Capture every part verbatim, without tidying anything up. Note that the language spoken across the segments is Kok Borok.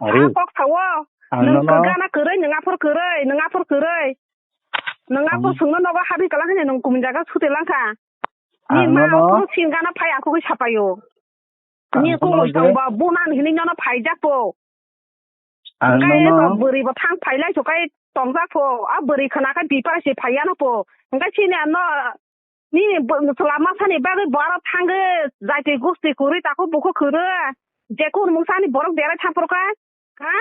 Are. Sa kok sao. Ang Nung nono. Gana kwrwi, nung aphur kwrwi, nung aphur kwrwi. Nung aphur Ang sungno nogo habwi kwlak hwnwi nung kumun jaga sute langkha. Ni Ang ma nono. Aphuru sin gana phai akhugwi sapaio. Ang Ni nono kumui je. Tongbo bunan hini nono phaijak po. Ang Kai nono. Eko bwrwi bo thang phailai so kai tongjak po. A bwrwi khna kha bipar se phaiya no po. Hingke chini ano Nini bo-, chwla masani bagwi bo aro thangwi jaiti gusti kwrwi tako bukhuk kwrwi. Jekun mungsani borok derai thangphuru kha? Ha?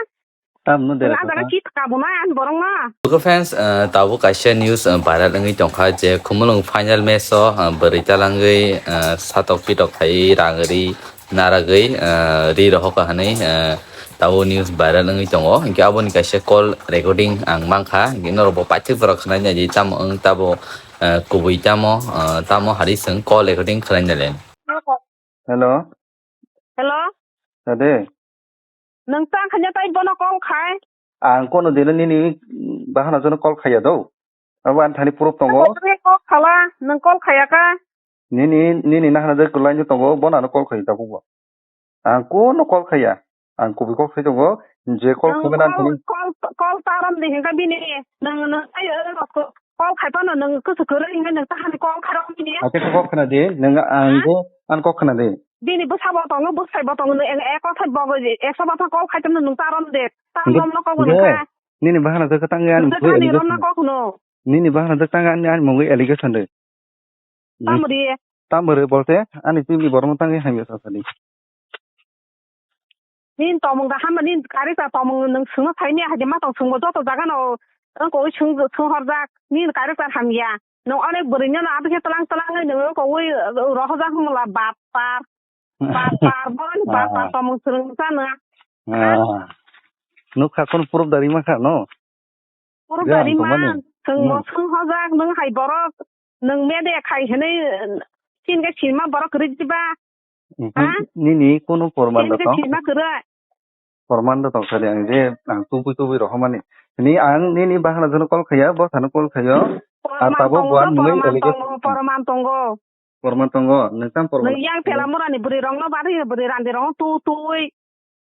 Tamno derai Nang thangkha? Jaga kit kabuna ani borokno. Logo fans, uh, tabuk kaisa news, uh, viral wngwi tongkha je Khumulwng final match o, uh, bwrwi talangwi, uh, satok pitok khai rang ri naragwi, ah, ri rohokha hwnwi, ah, tabuk news viral wngwi tongo. Hinkhe aboni kaisa call recording ang mankha. Hinkhe norok bo paithak jora khwnai nai di tamo wng tabo, ah, kubui tamo, ah, tamo hari chwng call recording khwnai nai le. Hello. Hello. Ade. Nwng tang khanya tai bono call khai. Ang kono dino nini bahana jono call khaiya do. Abo ani thani proof tongo. Nwng call khala, nwng call khaya kha. Nini, nini nahana je kwlaino tongo, bono ano call khai tabukbo. Ang kono call khaiya. Ang kubui call khai tongo, je call Nwng khaimani ang call, thani. Call, call tarom de hinka bini. Nwng, nwng ayo, call khai pano nwng kusu kwrwi hinka nwng tahani call kharom bini. Ate kok khna de, nwng ang Ha? Go an kok khna de. Bini bwsa bo tongo, bwsai bo tongo, nwng ek, ek kok thai bo, ekso bo call khai tongno nwng tarom de. Tarom no kok Nge, nka. Nini bahana je kwtang ani Nka mungwi ani romna allegation. Kok no. Nini bahana je kwtang ani, ani mungwi allegation de. Tamri. Tamri bolte ani twi borokno tangwi hamya sa sadi. Nin tomung da hama nin kari sa tomung nung sungno saimya hadi ma tong sungbo joto jaga no wng koi sung sung horjak nin kari sa hamya. Nung onek bwrwi no abise tlang tlang nung koi rohojak mula bapar bapar bon bapar tomung sung sana. Ah. Nukha kon proof dari ma kha no? Puro Ya, gari ang tongmani. Man, chwng bo Hmm. Chwng hojak, nwng hai borok, nwng media khai hinwi, chini khe sinma borok kwrwi diba? Mhm. Ha? Nini kunu porman Chini khe rwtong? Sinma kwrwi. Porman rwtong sadi ang je, ang tubui tubui rohormani. Ni ang nini bahana jono call khaiya, bo sano call khaio. Ar Porman tabo tongo, buan mui porman allegation. Tongo, porman tongo. Porman tongo, nwng tamo porman Nwng yang tongo? Phelamurani bwrwi rokno bari bwrwi randi rokno tu tui.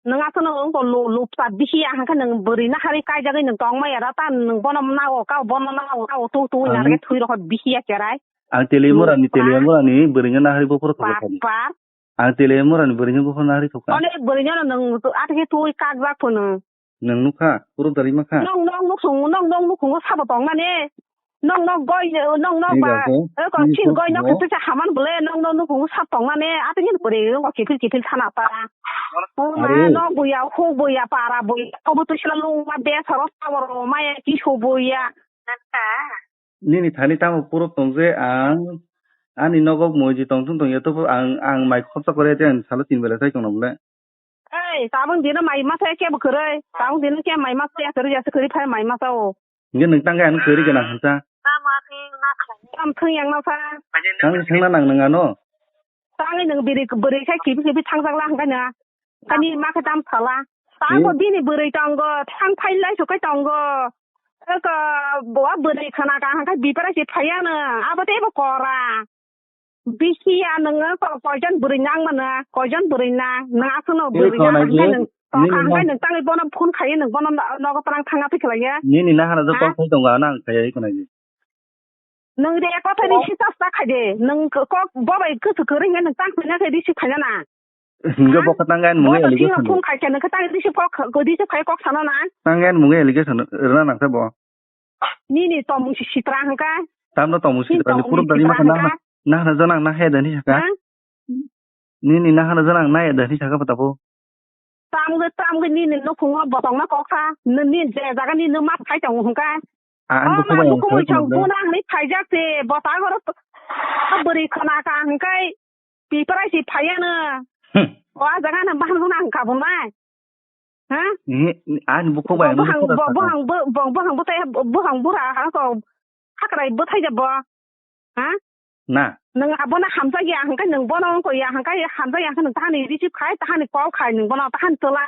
Nwng aswkno wngkha lu-, lupsa bisi ya hwnkhe nwng bwrwi naharwi kaijagwi nwng tongmaya da ta nwng bono nago kao bono nago kao tu tu Ang narwkhe thwi rokho bisi ya cherai. Ang Telimurani, Lupsa. Telimurani bwrwino naharwi buphuru thokha thani. Bapar. Ang Telimurani bwrwino buphuru naharwi thokha. Onek bwrwino nwng athikhe twi kakjak phano. Nwng nukha, puro dari makha. Nong nong nukhung, nong nong nukhungo sabo tongmani. Nong nong goi, nong nong ba, Ni ba ko, eh, ko ni chin ko goi nok ko. Kisa haman bole, nong nong nukhungo sab tongmani. Ati ni pore, nong kiphil kiphil sana ta. O ma, Are. Nong buya, hu buya, para buya. Obo tu sila lung ma be saro sabo ro ma ya ki hu buya. Nini thani tamo puro tong je ang, ani nogo moji tong tong tong ya to ang, ang mai khorsa kore te ang salo tin bela sai tong na bole. Ei, tabuk dino mai masa kebo kwrwi. Tabuk dino khe mai masa ya kwrwi ya se kwrwi phai mai masa o. Nge nwng tangkai ano kwrwi gana hwnsa. Tam thwng yang no sa. Tang thwngna nang nwng ano. Tangwi nwng biri bwrwi khai kibi kibi thangjak la hwnkhe na. Kani ma khe tam sala. Tang ko bini bwrwi tongo, thang phai lai sukai tongo. Eko bo bwrwi khana ka hwnkhe bipara si phai ano. Abo tebo kora. Bisi ya nwngo ko-, koijon bwrwi nang mano, koijon bwrwi nang, nang aswkno bwrwi nang, hwnkhe nwng tongkha, hwnkhe nwng tangwi bono phone khaiwi nwng bono no-, nogo twlang thangna thwi khlaiya. Nini nahana je call khai tongo, ano ang khaiya khwnai. Nwng de kotha ni sisa sa khai de, nwng ko-, kok bo bai kwthw kwrwi hwnkhe nwng tang khwlai khe receive khaina na. Hwnkhe bo khe tang ani mungwi allegation. Bono phone khai khe nwng khe tang receive kok, receive khai kok sana na. Tang ani mungwi allegation rwna nang khe bo. Nini tomung si sitra hwnkha. Tamno tomung sitra ni puruk dagi maka na, na hana jona ang na he dani saka. Ha? Nini na hana jona ang na he dani saka patapo. Tamgwi, tamgwi nini nukhungo botongma koksa. Nini je jaga nini ma phai tongo hwnkha. A, ang bukhubai ang bukhubai sai chong tongde. Buna hwnwi phaijak se botagoro bwrwi khna ka hwnkhe. Piparai si phaiya no. Hmm. O a jaga no bahang huna ang kabun nai. Ha? Ni, ni, ani bukhuk bai, bo ani bukhuk bai. Bo, bo hang, bo, bo, bo hang bo tai, bo hang bura ha ko. Hakrai bo thai jabo. Ha? Na. Nang abono hamjak ya hangkai nang bono ko ya hangkai hamjak ya hangkai nang tahani receive khai, tahani call khai nang bono tahani tola.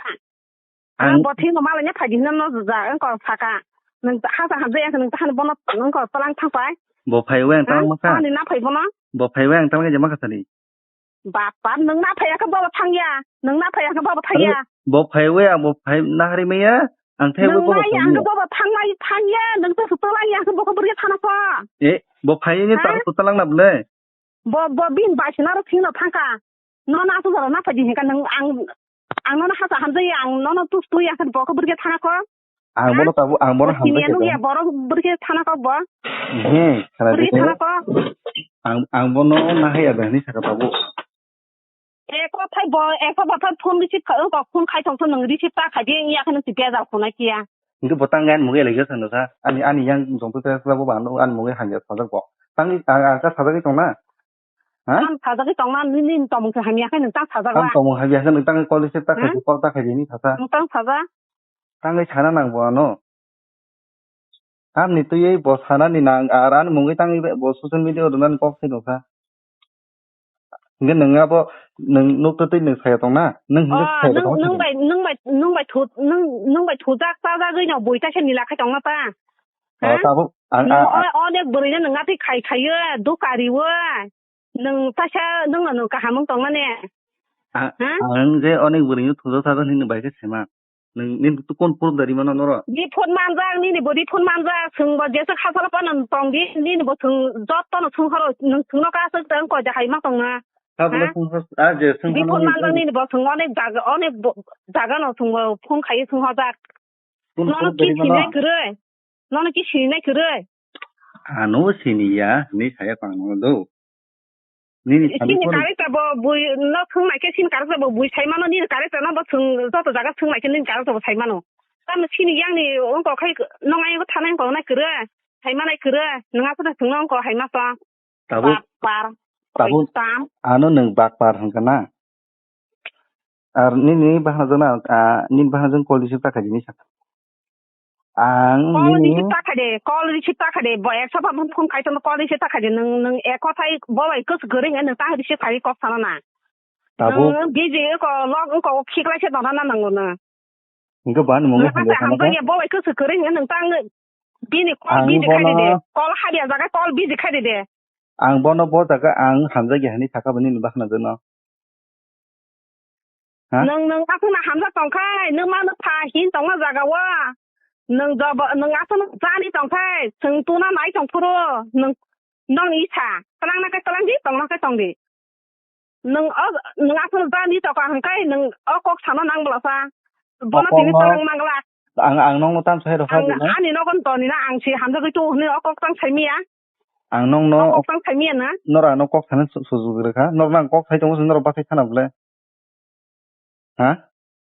Ang bo thingo malanya phaji hinna no ja ang ko saka. Nang hasa hamjak ya nang tahani bono nang ko tolang thang pai. Bo phai weng tang masa. Tahani na phai bono. Bo phai weng tang je maka sani. Bap, bap, nwng na phaiya khe bobo thangya. Nwng na phaiya khe bobo thangya. Bo phaiwi ang bo phai na hari maya. Ang thai bo bobo thangya. Nwng na ya khe bobo thangmai thangya. Nwng to suto lang ya khe bokhe bwrwi thana kho. Eh, bo phaiwi ni ta suto lang na bwle. Bo, bo bin bai sina ro thingno thangka. No na suto na phaji hinka nwng ang, ang no na hasa hamjai ang no no tu tu ya khe bokhe bwrwi thana kho. Ang bono tabuk, ang bono hamjak ya, borok bwrwi thana kok bo. Hmm, bwrwi thana kok. Ang, ang bono nahaya da hinwi saka tabuk. E kothai bo, e ko bothor phone receive kha, ko phone khai tong phone nwng receive ta khai di, ya khe nwng si bejal khonai kiya. Hintu bo tang gan mugi lagi sa no sa. Ani, ani yang jong tu sa bo ban ani mugi hamya sajak bo. Tang ang, ang ka sajak tong na. Ha? Tang sajak tong na, ni, ni tomung se hamya khe nwng tang sajak. Tang tomung hamya khe nwng tang call receive ta khai, call ta khai di ni sasa. Nwng tang sajak. Tangwi sana nang bo ano. Tamni twiwi bo sanani nang, ar ani mungwi tangwi bo social media o rwnani kok se nukha. Hinkhe nwng abo nwng nukto twi nwng saya tongna? Nwng hinkhe saya tongna? Nwng bai, nwng bai, nwng bai thu, nwng, nwng bai thujak chajagwi no bui kaisa nila khai tongna ta. Oh, tabuk ang, ang, ang. Onek bwrwino nwng atwi khai khaiyo, duka riwo. Nwng taisa nwngno nwng kaham wng tongmani. Ang je onek bwrwino thujak chajak hinwi bai khe saiman. Nwng nini to kon proof da rimano noro? Di phone manjak, nini bo di phone manjak, swng bo jeswk hachalo phano tong di, nini bo swng jotono swng horo, nwng swngno ka swk tong koi da hai ma tongna. Tabule swng hor, a je swng hor. Di phone manjak nini bo swng onek jaga, onek bo, jagano swng bo phone khai swng hojak. Nono ki sinai kwrwi? Nono ki sinai kwrwi? Ano siniya, hinwi saya tong nono do. Nini character bo bui no swng nai khe, sini character bo bui sai mano, nini character no bo swng joto jaga swng nai khe nini character bo sai mano. Tamo sini yang ni wngkok khai nong ayang thanai wngkok nai kwrwi, sai manai kwrwi, nwng aswk swng no wngkok hai ma tong. Tabuk, tabuk, ano nwng bakpar hwnkha na? Ar nini bahana jona, ah, nini bahana jona call receive ta khaidi ni saka. Ang call nini receive ta khaidi, call receive ta khaidi, bo ekso phone khai tong call receive ta khaidi, nwng, nwng eko thai bo bai kwchwk kwrwi nwng tang receive khai kok sana na. Tabuk. Nwng busy ko log ko khiklai se tong na nango na. Hingke bo ani mungwi hamjak hamjakya, bo bai kwchwk kwrwi hwnwi nwng tang bini call busy khai ridi. Call hadiya jaga call busy khai ridi. Ang bono bo jaga ang hamjakya hinwi sakha bo nini bakhna jwno. Ha? Nwng, nwng aswkno hamjak tongkhai, nwng mano pha hin tongma jaga o. Nwng jobo, nwng aswkno jani tongkhai, chwng tuna nai tongphuru, nwng, nokni isa, twlangna khe twlang di, tongna khe tong di. Nwng o, nwng aswk jani toka hwnkhe nwng o kok sana nang bwlasa. Bono tini twlang mangla. Ang, ang nokno tam sai rokha. Ani nogon toni na ang si hamjagwi tu hwnwi o kok tang sai miya. Ang nokno o kok tang sai miya na. Nora no kok sana su-, sujuk rwkha. Norno ang kok sai tongo se norok bathai khana bwle. Ha?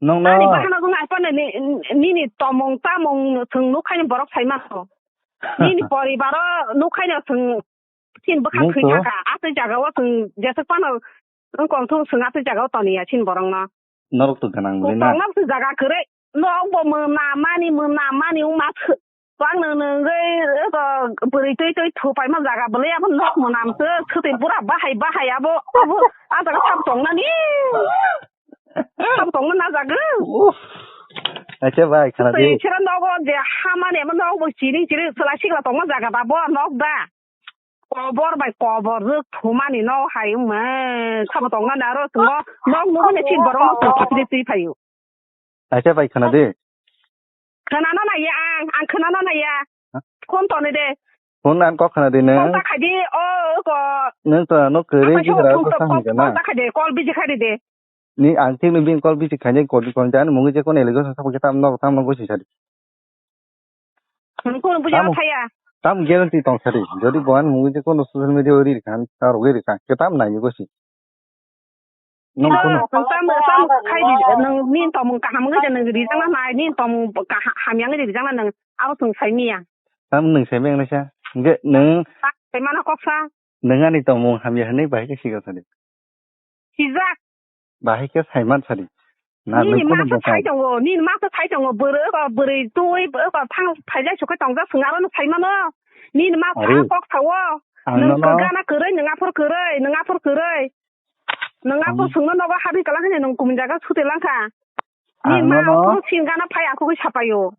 Nokno. Ani bahana jwng ai phano ni, nini tomung tamung chwng nukhaini borok sai mano. Nini poribaro nukhaino chwng Chini bwkha thwi thangkha, aswk jaga o chwng jeswk phano wngkong thung chwng aswk jaga o toniya chini borok no. Norok to ganang bwle na. Tongma bwswk jaga kwrwi, nok bo mwnam mani, mwnam mani wngma thw-, bang nwng nwngwi eko bwrwi twi twi thupaima jaga bwle abo nok mwnam se, swtwi bura bahai bahai abo, abo a jaga sab tongnani. Sab tongma na jaga. Uff. Acha bai, khana di. Swtwi sira nogo je hamani abo nok bo chiri chiri chwla sikla tongma jaga ba bo nok da. Kobor bai kobor rwk thumani no hai wngma sabo tongna da aro chwng nok nugwi chin borok no chwng thapide twi phaio. Acha bai khana di. Khwnana naiya ang, ang khwnana naiya. Ha? Phone toni de. Phone an kok khana di nang. Phone ta khai di, o ko. Nang to no kwrwi gira ko sa hwnwi kana. Phone ta khai de, call busy khai de. Ni ang thik ni bini call busy khainai call receive khainai ani mungwi je kono allegation sabo khe tam nok tam nok gosi sadi. Nwng kono buji thaya. Tam guarantee tong sadi. Jodi bo ani mungwi je kono social media o ri rikha ta rogwi rikha khe tam nai ni gosi. Nwng kono. Nwng tam tam khai di nwng ni tomung kaham wngwi je nwng rijak na nai ni tomung hamya wngwi rijak na nwng abo chwng sai miya. Tam nwng sai meng naisa. Hingke nwng. Sai mano kok sa. Nwng ani tomung hamya hinwi bahai khe siga sadi. Sijak. Bahai khe saiman sadi. Nini ma khe sai tongo, nini ma khe sai tongo, bwrwi eko bwrwi twi eko thang phailai sokhe tongjak swng aro no sai mano. Nini ma sa kok sao. Nwng gana kwrwi, nwng aphor kwrwi, nwng aphor kwrwi. Nwng aphor swngno nogo habwi kwlak hwnwi nwng kumun jaga suti langkha. Nini ma aphuru sin gana phai akhogwi sapaio.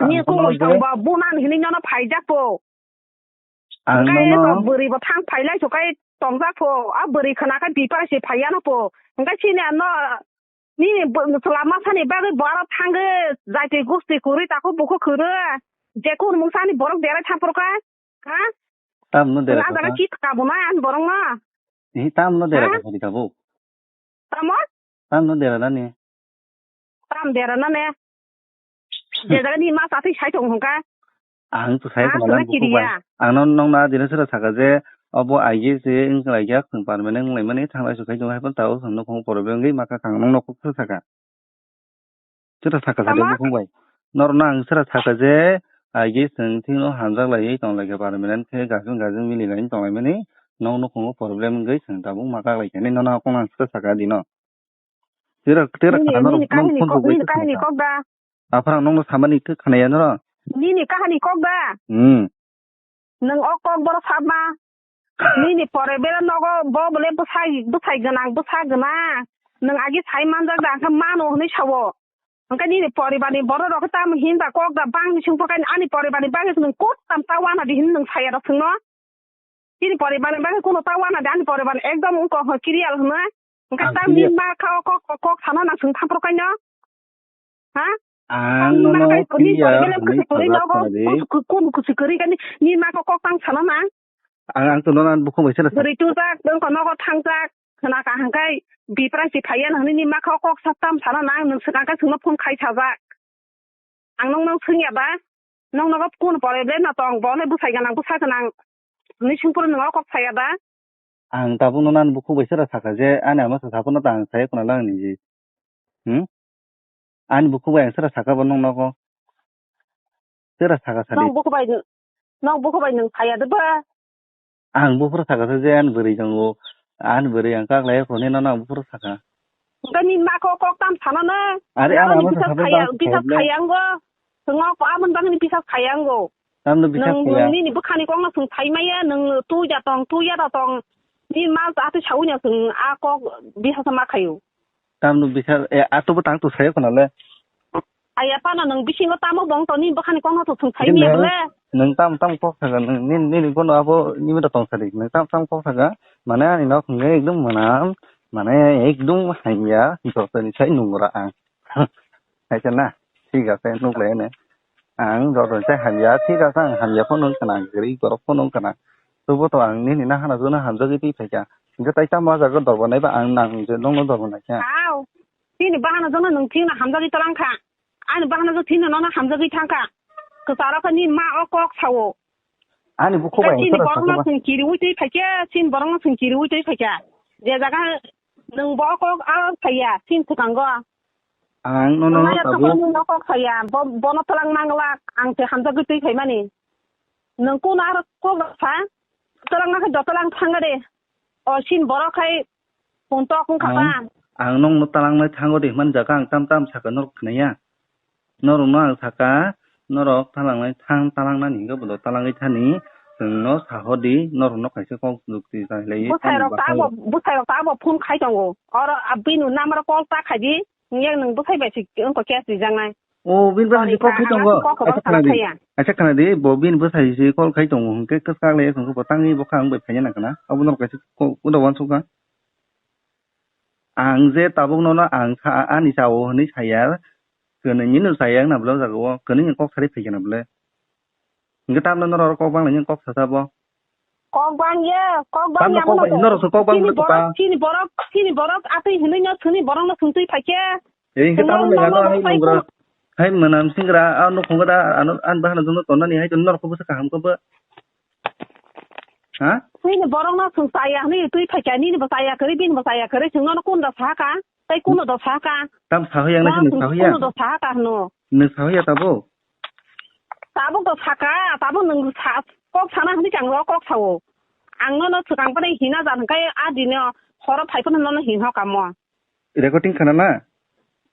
Nini kumun tongba bunan hinwi nono phaijak bo. Ang nono bwrwi bo thang phailai sokai tongjak pho, a bwrwi khna khe bipar se phaiya no pho. Hwnkhe chini ano nini bw-, chwla masani bagwi bo aro thangwi jaiti gusti kwrwi takhuk bukhuk kwrwi je kun mungsani borok derai thang phuru khe, ha? Tamno derai Chwla thang jaga kha? Chit kabuna ani borokno. Hi, tamno derai Ha? thang kha di tabuk? Tamo? Tamno derai nani? Tam dera na ne. Je jaga ni ma sa thwi sai tong hwnkha. Ang to sai Ha, tong tong na kiri bukhuk bai. Ya. Ang no nong na dino sera saka je obo aige se wng lai ya khwng permanent wng lai mani thang lai su khai tong hai pon ta o khwng no khwng problem wngwi ma kha khang nong no khwk sera saka. Sera saka sa de Tamo? Bukhuk bai. Nor no ang sera saka je aige se wng thing no hamjak lai tong lai kha permanent khe gajung gajung mili lai tong lai mani nong no khwng problem wngwi khwng tabuk ma kha lai kha ni no na khwng ang sera saka dino. Tera, tera Nini, khana norok nini kahini phone kok, rwgwi nini kahini khna kha. Kok da. Aphra ang nokno samani khe khna ya norok. Nini kahini kok da. Hmm. Nwng o kok boro sabma. Nini pore bera nogo bo bole bwsai, bwsai gwnang, bwsa gwnang. Nwng agi sai manjak da, hwnkhe mano hwnwi sao. Hwnkhe nini poribarni borok rok tamo hinba kok da bangni sungpho khe ani poribarni bagwi nwng kok tam ta wana di hwnwi nwng saya rok swngno. Chini poribarni bagwi kuno ta wana de, ani poribarni ekdom wngkha hwn clear hwnwi. Hwnkhe Ah, tamni clear. Ma kha o kok, kok, kok sana nang chwng thampro kaino. Ha? Ang Tamni ma nono kha nini clear poribarni hwnwi kwchwk kwrwi sajak nogo, khna di. Kusu ku-, kun kusu kwrwi kani, ni ma kha kok tang sana nang. Ang, ang to nono bukhuk bai sera sa. Bwrwi tujak, wngkha nogo thangjak, khna ka hwnkhe bipra si phaiya hwnwi ni ma kha o kok sa tam sana nang, nwng swkang khe chwngno phone khai sajak. Ang nokno swngya ba, nokno kunu problem no tong, bo le bwsai gwnang, bwsa gwnang hwnwi swngphuru nwng o kok saya ba? Ang tabukno nani bukhuk bai sera sakha je, ani ama sa saphano ta ang saya khna lang ni je. Hmm? Ani bukhuk bai ang sera sakha bo nokno ko. Sera sakha sadi. Nong bukhuk bai, nong bukhuk bai nwng saya de ba? Ang buphuru sakha sa je ani bwrwi tongo, ani bwrwi ang kak lai phone no ang buphuru sakha. Hwnkhe ni ma kok kok tam sana na. Are ang Nang ano bisas sakha khaya, tang bisas problem. Khaya ngo. Swngo ko amon bangni bisas khaya ngo. Tamno bisas Nwng khaya. Nini bwkhani kokno swng sai maya, nwng tu ya tong, tu ya da tong. Ni ma ati sawi no swng a kok bisas ma khayo. Tamno bisa, e, atobo tang to sayo khna le. Aya pano nwng bisingo tamo bong toni bwkhani kokno to thung sai Nini miya nwng, bole. Nwng tam tam kok saga, nwng nini, nini bono abo nini da tong sadi. Nwng tam tam kok saga, mane ani nok hwnwi ekdum mwnam, mane ekdum hamya, jotoni sai nungra ang. Hai khe na, thik ase, nuk lai ne. Ang joto se hamya, thik ase, ang hamya phano wngkha na, ang kwrwi borok phano wngkha na. Tobo to ang nini nahana jono hamjagwi twi phaikha. Hwnkhe tai tamo ah jaga dorbo naiba ang nang je nokno dorbo naikha. Aw, chini bahana jono nwng thikno hamjagwi twlang kha. Ani bahana jono thikno nono hamjagwi thang kha. Kwcharo khe nini ma o kok sao. Ani bukhuk bai Chini ang sara borokno sakha ba. Chwng kiriwi twi phaikhe, chini borokno chwng kiriwi twi phaikha. Je jaga nwng bo kok a saya, chini swkango. Ang nono Naya tabuk. Tokoni no kok saya, bo, bono twlang manglak, ang se hamjagwi twi phaimani. Nwng kuno aro kok sa, twlang nakhe dotwlang thangade. O sin borok khai phone tok wngkha Ang, pa. Ang nokno twlangnai thango de hwnman jaga ang tam tam saka norok khnaya. Norokno ang saka, norok twlangnai thang, twlangnani hwnkhe bodo twlangwi thani, chwngno sahodi, norokno kaisa kok jukti khlaiwi Bwsai tamo rok ta bathai. Abo, bwsai rok ta abo phone khai tongo. Oro, a, bini number call ta khaidi. Yang nwng bwsai bai se wngkha case rijaknai. O, bini bwsai se kok khai tongo. Kok kwbang sana thaya. Acha khna di, bo bini bwsai se call khai tongo, hwnkhe kwchak le, hwnkhe bo tangwi bo kha wng bai phaiya nang khna. Abo norok kaisa ko-, uda uansukha. Ang je tabuk nono ang sa, ani sao hwnwi saya, kwnwi ni no saya wngna bwle o jaga o, kwnwi ni kok sari phaikha na bwle. Hwnkhe tamno norok kok bang lainai kok sasa bo. Kok bang ye, kok bang Tamno ya kok bang, mono. Norok se kok bang Chini mono borok, ta. Chini borok, chini borok atwi hinwi no chwngni borok no chwngtwi phaikhe. Ei, hwnkhe Chwngno tamno nono mega no hai phai nungra. Hai mwnam singra, a nukhungo da, ano, an bahana jongno tonnani hai norok khe bwsa kaham khe bo. Ha? Chini borok no chwng chaya hinwi twi phaikha, nini bo chaya kwrwi, bini bo chaya kwrwi, chwngno no kun da sahaka, tei kuno da sahaka. Tam sahoya ang nai Nono sini chwng sahoya. Kuno da sahaka hwno. Nung sahoya tabo? Tabuk to saka, tabuk nwng sa-, kok sana hwnwi khe ang o kok sao. Ang nono swkang phano hina jar hwnkhe a dino horo phai phano nono hin ho kamo. Recording khana na?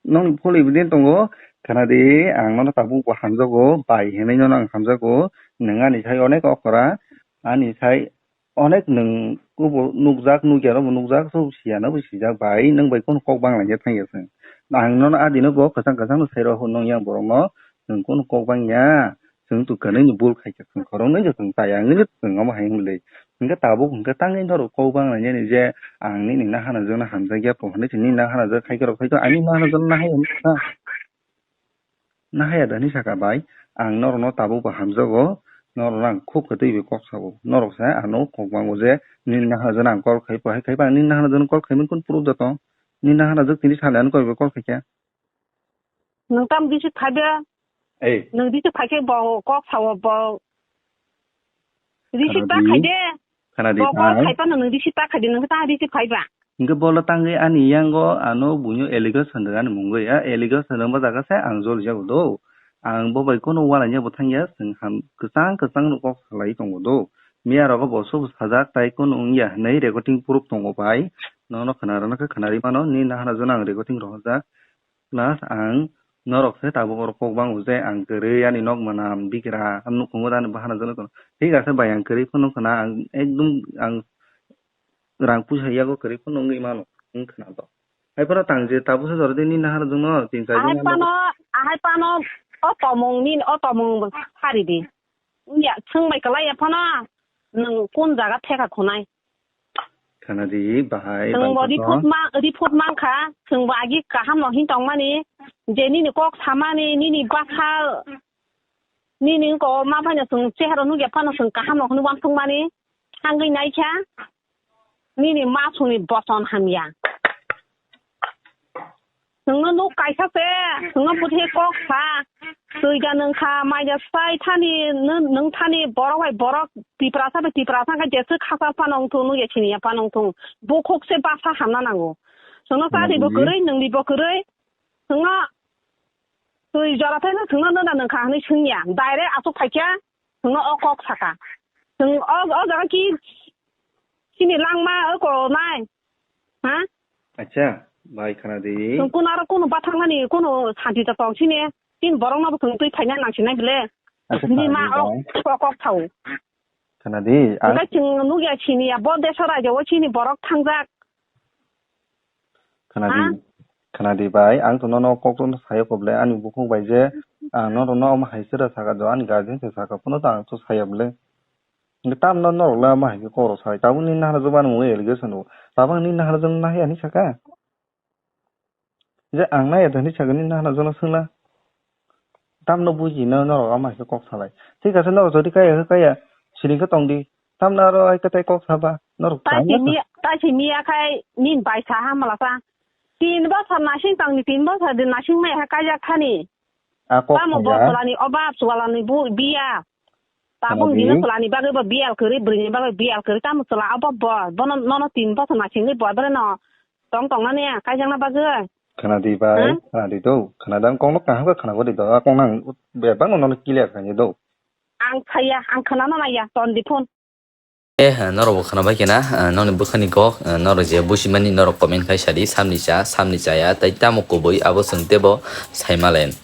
Nong phone evident tongo, khana di, ang nono tabuk bo hamjago, bai hinwi nono ang hamjago, nwng ani sai onek okra, ani sai Onek nwng kubun nukjak, nukya rok bo nukjak, so siya no bo sijak bai, nwng bai kunu kok bang lai ya thang ya se. Ang nono a dino bo kwchang kwchang no sai rw hwn nung yang borok no, nwng kunu kok bang ya, chwng tu kwnwi ni bul khai kha, chwng khorok nung ya chwng chaya wngwi chwng omo hai wng le. Hingke tabuk hingke tangwi norok kok bang lainani je ang nini nahana jwkno hamjakya po hinwi se nini nahana jwk khaikhe rok khaikhe ani nahana jwkno nahaya hinwi sakha. Nahaya da hinwi sakha bai, ang norokno tabuk bo hamjago, norokno ang khub kwtwi bai kok sao. Norok se ano kok bango je nini nahana jwkno ang call khai po hai khai ba ang nini nahana jwkno call khaimani kunu proof da tong? Nini nahana jwk tini sale ano kok bai call khaikha. Nwng tamo receive khai de? Ei. Nwng receive khai khe bo kok sao bo. Receive ta khai de. Khana di. Bo kok khai phano nwng receive ta khai de, nwng ta receive khai ba. Hingke bolo tangwi ani yango ano buino allegation rwgani mungwi. A allegation rwma jaga se ang joli jago do. Ang bo bai kono walaina bo thangya, chwng ham kwchang kwchang no kok salai tongo do. Miya rogo bo subu sajak tai kono wngya hinwi recording proof tongo bai. Nono khwna rwna khe khwna ri mano, ni nahana jwkno ang recording rohorjak. Plus ang norok se tabuk oro kok bango je ang kwrwi ani nok manam bigra nukhungo ani bahana jwkno tono. Thik ase bai, ang kwrwi phano khwna, ang ekdum ang rang puisa yago kwrwi phano wngwi mano, wng khwna to. Hai phano tang je tabuk se jora de ni nahana jwkno tin char Ahai din ano pano, ahai pano o tomung ni, o tomung sari di. Wngya, swng bai kwlai ya phano, nwng kun jaga theka khunai? Khana di, bahai, Chwng bo bahai report ma, report mankha, chwng bo agi kaham no hin tongmani, je nini kok samani, nini bwsa, nini wngko ma phano chwng chehara nukya phano chwng kaham no hwnwi uansukmani, thangwi naikha, nini masuni boson hamya. Nwngno nuk kaisa se, nwngno bwthai kok sa. Twi da nwng kha, mai da sai thani, nwng, nwng thani borok bai borok, Tiprasa bai Tiprasa khe jeswk khasal phano wng thung, nukya siniya phano wng thung. Bukhuk se basa hamna nango. Nwngno chadi bo kwrwi, nwngni bo kwrwi. Nwngno twi jora thaino nwngno nuna nwng kha hwnwi swngya. Direct aswk phaikha, nwngno o kok saka. Nwng o, o jaga ki sini langma o ko nai. Ha? Acha, bai khana di. Chwng kuno aro kuno bathangmani kuno santi ta tong sini. Tin borok no bo chwng twi phaina nang sinai bile. Acha, Ni khana ma di ok bai. Kok kok thau. Khana di, ang Hingke chwng nukya sini ya bo deso raja o sini borok thangjak. Khana Ha? di. Khana di bai, ang to nono kok to sayo ko bile ani bukhuk bai je ang no no omo hai sira saka jo ani guardian se saka kuno to ang to saya bile. Hingke tamno norok le ma hai khe kok rok sai. Tabuk ni nahana jwk bani mungwi allegation rw. Tabuk ni nahana jwk nahya hinwi saka. Je ang nahya hinwi saka ni nahana jwk no swngla. Tamno buji no norok ama hai khe kok salai. Thik ase norok jodi kaya khe kaya siring khe tong di. Tamno aro hai khe tei kok saba norok Tai tangma si sa. Miya, tai si miya khai nin bai sa ha mala sa. Tin bosor nasing tong ni tin bosor din nasing mai ha kajak thani. A kok Tamo bo thangya. Chwlani o bap chwlani bu biya. Tabung Khana di. Dino chwlani bagwi bo biyal kwrwi, bwrwini bagwi biyal kwrwi, tamo chwla abo bo, bono, nono tin bosor nasingwi bo, bwrwino tong tongnani, kaijakna bagwi. Khana di bai, Ha? Khana di do, khana di ang kokno kaham khe khana bo di do, a kokno ang bebak no nono clear khainai do. Ang saya, ang khwnano naiya, ton di phone. Eh, norok bo khwnabai kena, eh, noni bwkhani kok, eh, norok je busimani norok comment khai sadi, samni cha, samni chaya, tai tamo kubui abo chwng tebo saimalen.